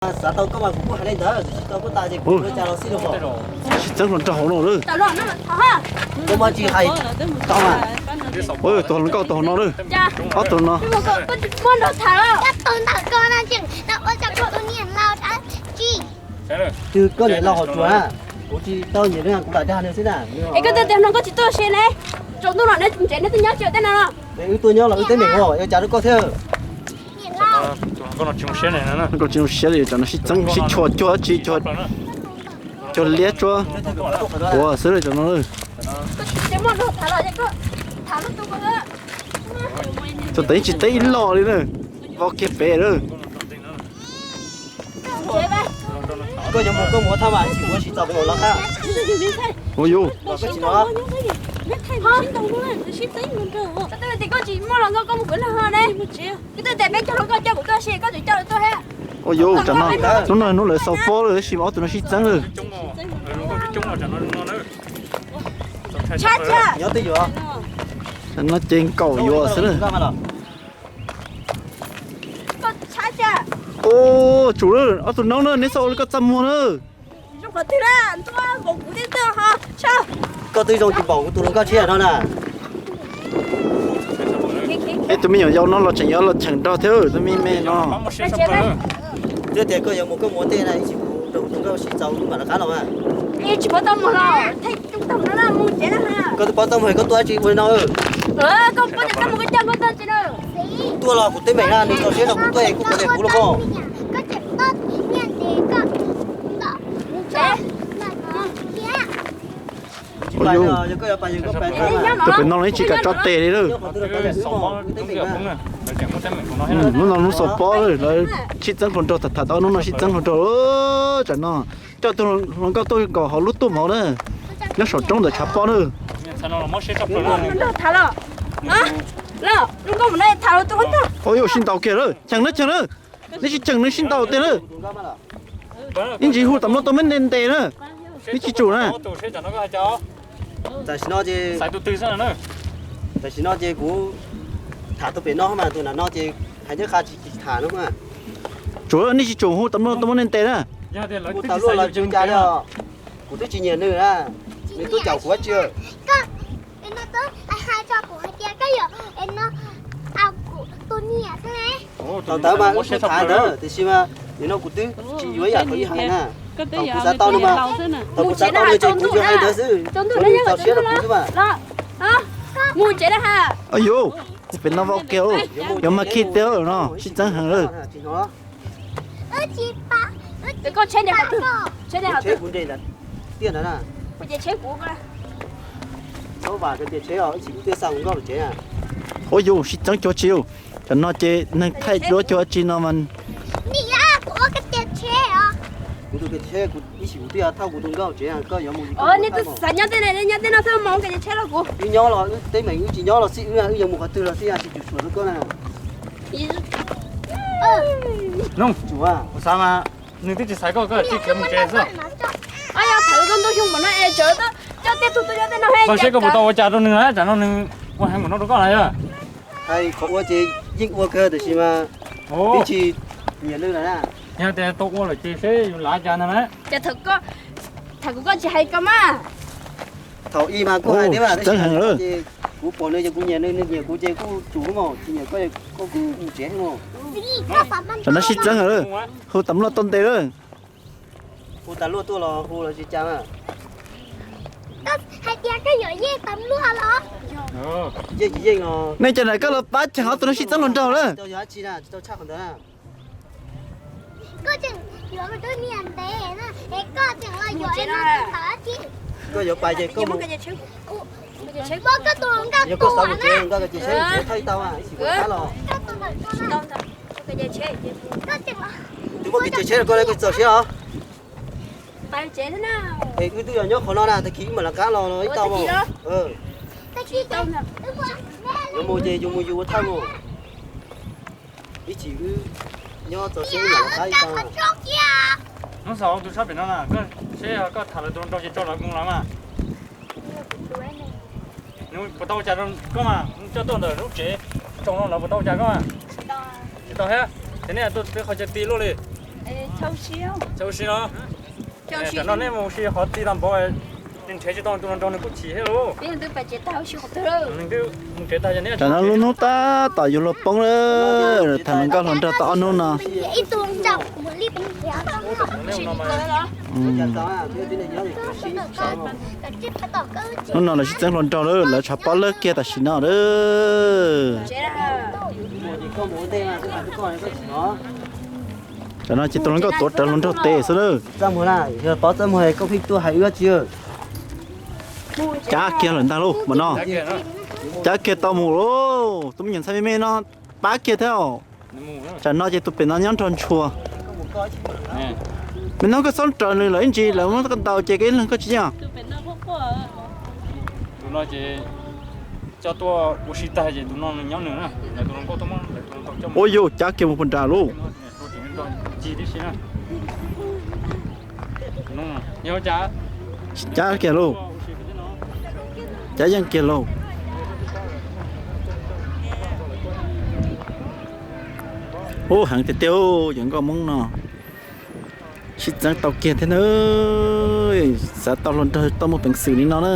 Xav tau koj mas kuv kuj hais li ntawd, tsis tau koj tas ces kuv ua cas los xij rau koj. Sib txeeb hluas nraug hauv no lawm. Koj mas tsis hais tau mas. Tus hluas nkauj tus hauv no lawm. Ob tug no. Twb koj niam laus hauv tsuas, kuv tsis tau nyiam li, kuv lam dag nws xwb na. Es koj tej tias no koj tsis tuaj se ne, tsaus ntuj no neb tsev neb twb nyob tsis tej no. Wb tuaj nyob los wb teeb meem os, yuav cas rau koj thiab. Koj tsis zoo siab li, cov no sib txeeb sib tshua cuag tsi, cuag liab tsuab quav xwb li cov no. Txog teeb tsis teeb ib los li na, vau kiag pem lawm. Koj yuav mus koj mus thaj mas tsis ua tsis txaus mus los qab. Ua yus. Koj tsis muaj los nrog koj mus kuv nag ne. Koj twb tias peb cog hluas nkauj coj kuv tuaj si koj tseem coj lawv tuaj thiab. Ua yus, tam no hnub no hnub lawv xaus pob lawm tab sis mas ob tug no sib txeeb lawm. Nyob twj ywm. Tam no ces nkaum yuav xwb na. Ua tsum lawm ob tug noob na, neb xav ua li koj txaj muag na. Koj twb zoo tsis npaum kuv tus hluas nkauj tshiab no na. Es tus me nyuam yaus no los tseem yuav los cheem nrog thiab tus me me no. Twb tias koj yuav mus koj mus tej na, ib tsis mus rau tus nkauj sib txaus mam rov qab los mas. Koj twb paub txaj muag koj tuaj tsis ua li no. Tuaj los kuv teeb meem na, nws txaus siab rau kuv tuaj es kuv puas ntes kuv los koj. Ua yus, tus pem no los yeej tsis kam tso tes li lawm. Hnub no hnub xaus pob lawm, lawv sib txeeb hluas nraug tham tham tau hnub no sib txeeb hluas nraug. Tsam no coj tus hluas nkauj tuaj nkaum hauv lub tuaj mov na, nyob saum roob ntawm tshav pob na. Ua yus, sib ntaus kiag lawm, cheem na cheem na, neb sib cheem nws sib ntaus tiag na. Ib ntsis hu tam no tau muab ntes ntes na, neb tsis tsum na. Tam sim no ces, tam sim no ces kuv tham tus pem no mas tus nram no ces hais nyob qha tsis tham no. Tsuav nej tsis tsum hu tam no tau muab ntes ntes na. Hu tas luaj los tsis ua cas li os. Kuv twb tsis nyiam nws na, nws twb caum kuv dab tsi. Thaum ntawd mas wb kuj tham ntawd tiam sis mas nim no kuv twb tsis yuav ib yam thaum ib hais na. Thaum kuv xav tau nws mas, thaum kuv xav tau nws ces kuv yuav hais ntawd xwb, txaus siab rau kuv xwb mas. Yus, pem no vau kiag, yuav mag khij tiag no, sib txeeb heev lawm. Ua yus, sib txeeb cuag tsi yus, tam no ces neeg thaij duab cuag tsi no mas. Kuv tus kiag tsheb, ib sim kuv twb yog thauj kuv tus nkauj tsev, koj yuav mus, nej twb xav nyob tej no, nyob tej no xwb mas ua kiag tsheb rau kuv. Wb nyob los wb teeb meem, wb tsis nyob los xij wb, wb yuav mus qhov twg los xij, tsis tsum tsuam rau koj na. Kuv xav mas nws twb tsis xaiv koj, koj tsis khiav mus tsev xwb. Koj seb koj puas tau ua cas rau nws na, tsam no nws ua heev npaum no rau koj na yog. Hais qhov ua ces yeej ua kawg tiam sis mas twb tsis nyiam nws lawm na. Yog tias tau ua lawm ces seb yus lav cas ntag na. Ces thaum koj, thaum kuv koj tsis hais koj mas. Thaum ib mas kuj hais thiab mas, kuv pom nws ces kuv nyiam nws, nws nyiam kuv ces kuj tsum mas, tsis nyiam koj, koj kuj mus tsev mas. Tam no sib txeeb lawm, hu tam luaj tuaj ntes lawm. Hu tas luaj tuaj los hu los tsis cas mas. Hais tias koj yuav yeej tas luaj los? Yeej tsis yeej os. Nej cas na koj los pab cheem ob tug no sib txeeb hluas nraug lawm. Koj tseem yuav tus niam ntev na, es koj tseem los yuav tus ntawd. Koj yuav pais ces koj mus. Koj tus nkauj, koj tus nkauj ces tsheb thaij tau, ib sim kuv pab los. Twb muab kiag ceg tsheb rau koj, koj txaus siab os. Es wb twb yog nyob qhov no na, tag kis wb mam lawv qab los ib tau mas. Yuav mus ces yus mus yus ua thawj mus. Ib chim wb nyob txaus siab wb mam lawv qab ib tau. Hnub xaus tus sab pem no na, koj seb koj tham lawv tus hluas nraug ces tso lawv mus lawm mas. Nws puas tau ua cas rau koj mas, nws coj tuaj ntawm lub tsev tsoos no lawv puas tau ua cas koj mas? Tsis tau thiab, ces nej tuaj peb qhov chaw ti luaj li. Txhob ua si no. Tam no nej mus si qhov txi tag npaum, nrhiav tsis tau tus hluas nraug nws kuj chim thiab lauj. Tam no lub hnub tab tom yuav luag poob lawm, tham hluas nkauj hluas nraug tau ob hnub no. Hnub no lawv sib txeeb hluas nraug lawm, lawv tshav pob lawg kiag tam sim no lawm. Tam no ces tus hluas nkauj tuav rawv hluas nraug tes xwb lawm. Cab kiag lawm ntag lauj mas no. Cab kiag tau mus lauj, tus me nyuam ntxhais me me no pab kiag thiab. Tsam no ces tus pem no nyob nrog ntshua. Me no koj txhob raws nws lawm ib ntsis, lawv muab koj ntaus ces koj ib leeg koj tsis yeej. Tus no ces coj tuaj ua si tag ces tus no nyob nws na. Ua yus cab kiag mus puag nram lauj. Cab kiag lauj. Cab yeej kiag lauj. Ub, heev tiag tiag, cov nkauj Hmoob no sib txeeb tau kiag thiab na. Xav tau hluas nraug tau muaj peev xwm li no na.